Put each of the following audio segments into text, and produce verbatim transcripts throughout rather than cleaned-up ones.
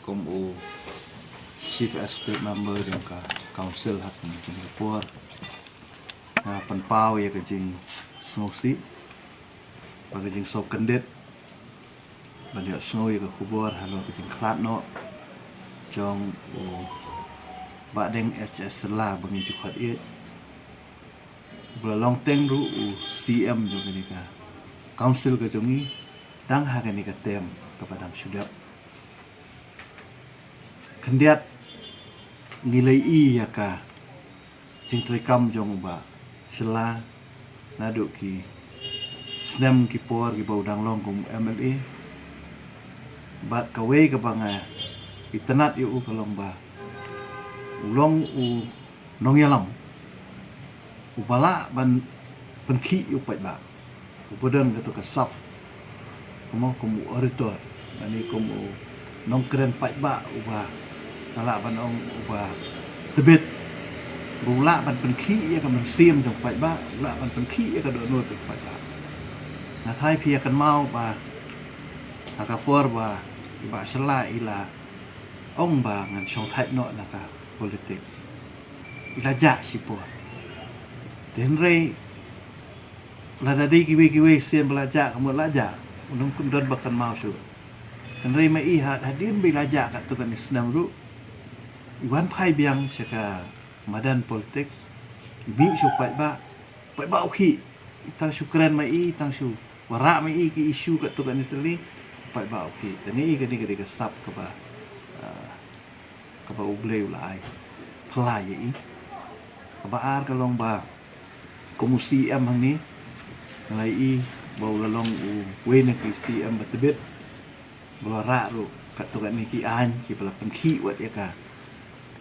Kum u Chief Executive Member jong ka Council ha kane ka por, nga pynpaw ïa ka jingsngewsih bad ka jingsngewkyndit ban ïohsngew ïa ka khubor halor ka jingkhlad noh jong u Bah Deng H S Shylla ba ngi ju khot ïa u ba la long teng ruh u C M jong kane ka Council ka jong ngi, dang ha kane ka term kaba dang shu dep. Khyndiat ngi la ïohi ïa ka jingtrei kam jong u Bah Shylla naduh ki snem ki por kiba u dang long kum M L A. Bad kawei kaba nga itynnad ïa u ka long ba u long u nongïalam uba lah ban pynkhih ïa u paidbah, uba don kato ka sap, kumno, kum u orator, lane kum u nongkren paidbah uba, nga lah ban ong, uba tbit, ba u lah ban pynkhih ïa ka mynsiem jong paidbah, u lah ban pynkhih ïa ka dohnud jong paidbah. Nga tharai phi ïa kynmaw ba ha ka por ba i Bah Shylla i la ong ba ngan shong thait noh na ka politics, i la jah shipor. Te hynrei lada dei kiwei kiwei sien ba la jah, ka mut la jah, u nongkyndon ba kynmaw shuh. Hynrei ma i ha, hadien ba i la jah katto katne snem ruh, i wan phai biang sha ka madan politics, i mih sha u paidbah, paidbah u khih. I tang shu kren ma i, i tang shu wanrah ma i ki issue katto katne tylli, paidbah u khih. Te nga i kane ka dei ka sap kaba, ah, kaba U Blei u la ai phylla ïa i. Kaba ar ka long ba kum u C M hangne, nga la ïohi ba u la long uwei na ki C M ba tbit, ba la rah ruh katto katne ki aiñ kiba la pynkhih wat ïa ka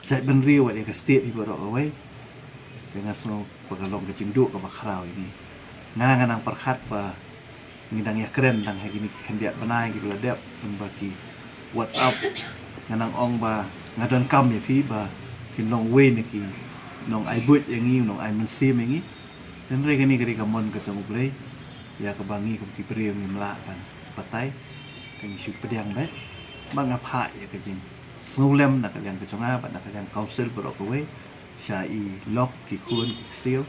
jaitbynriew wat ïa ka state hi baroh kawei. Te nga sngew ba ka long ka jingduh kaba khraw ïa ngi. Nga, nga nang pyrkhat ba ngi dang ïakren dang ha kine ki khyndiat bnai kiba la dep, lyngba ki WhatsApp. Nga nang ong ba nga donkam ïa phi ba phin long uwei na ki nongai buit ïa ngi, nongai mynsiem ïa ngi. Hynrei kane ka dei ka mon ka jong U Blei ïa kaba ngi kum ki briew ngim lah ban batai. Te ngi shu pdiang beit. Bad nga phah ïa ka jingsngewlem na ka liang ka jong nga bad na ka liang Council baroh kawei, sha i lok, ki khun, ki ksiew,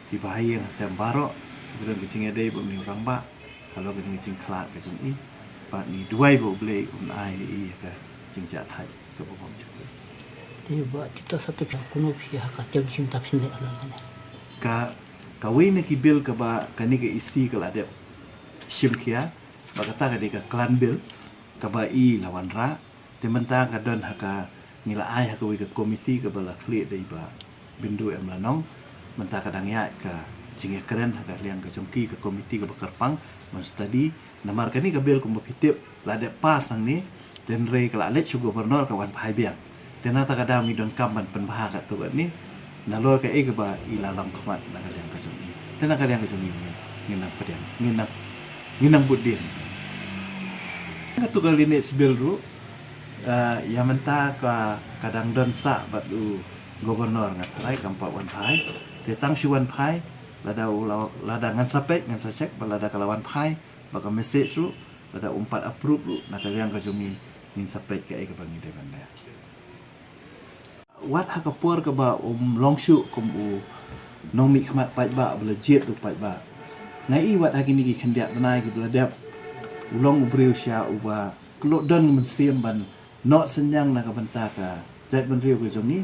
kiba ha ïing ha sem baroh, ba don ka jingïadei bad une u rangbah, ka long kane ka jingkhlad ka jong i. Bad ngi duwai ba U Blei un ai ïa i ïa ka jingjahthait kaba bymjukut. Te Bah, tip ta sa, to phi kumno phi ha ka term shim ta phin leh halor kane? Ka, kawei na ki bill kaba kane ka E C ka la dep shim khia, ba kata ka dei ka Clan Bill, kaba i la wanrah. Te mynta ka don ha ka, ngi la ai ha kawei ka committee kaba la khlieh da i Bah Bindu M Lanong. Mynta ka dang ïaid ka jingïakren ha ka liang ka jong ki, ka committee kaba kyrpang ban study. Namar kane ka bill kumba phi tip la dep pass hangne, te hynrei ka la leit sha u Governor, ka wan phai biang. Te na kata ka daw ngi donkam ban pynbha katto katne nalor kaei kaba i la long khmat na ka liang ka jong i. Te na ka liang ka jong i ngin, ngin nang pdiang, ngin nang, ngin nang bud dien. Katto ka lineage bill ruh, ah, ïa mynta ka, ka dang don sah bad u Governor, nga tharai kam pat wan phai. Te tang shu wan phai, lada u la, lada ngan sa peit, ngan sa check ba lada ka la wan phai bad ka message ruh, lada um pat approve ruh, na ka liang ka jong ngi ngin sa peit kaei kaba ngi dei ban leh. Wat ha ka por kaba um long shuh kum u nongmihkhmat paidbah ba la jied u paidbah, nga i wat ha kine ki khyndiat bnai kiba la dep, u long u briew shisha uba khlem don mynsiem ban noh synñiang na ka bynta ka jaitbynriew ka jong ngi.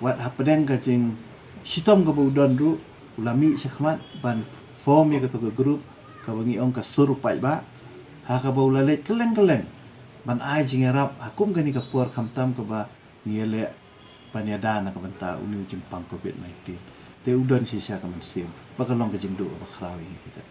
Wat hapdeng ka jingshitom kaba u don ruh, u la mih shakhmat ban form ïa kato ka group kaba ngi ong ka Sur u Paidbah, ha kaba u la leit kylleng kylleng ban ai jingïarap ha kum kane ka por, khamtam kaba ngi ïaleh ban ïada na ka bynta une u jingpang covid nineteen. Te u don shisha ka mynsiem, ba ka long ka jingduh kaba khraw ïa ngi kita.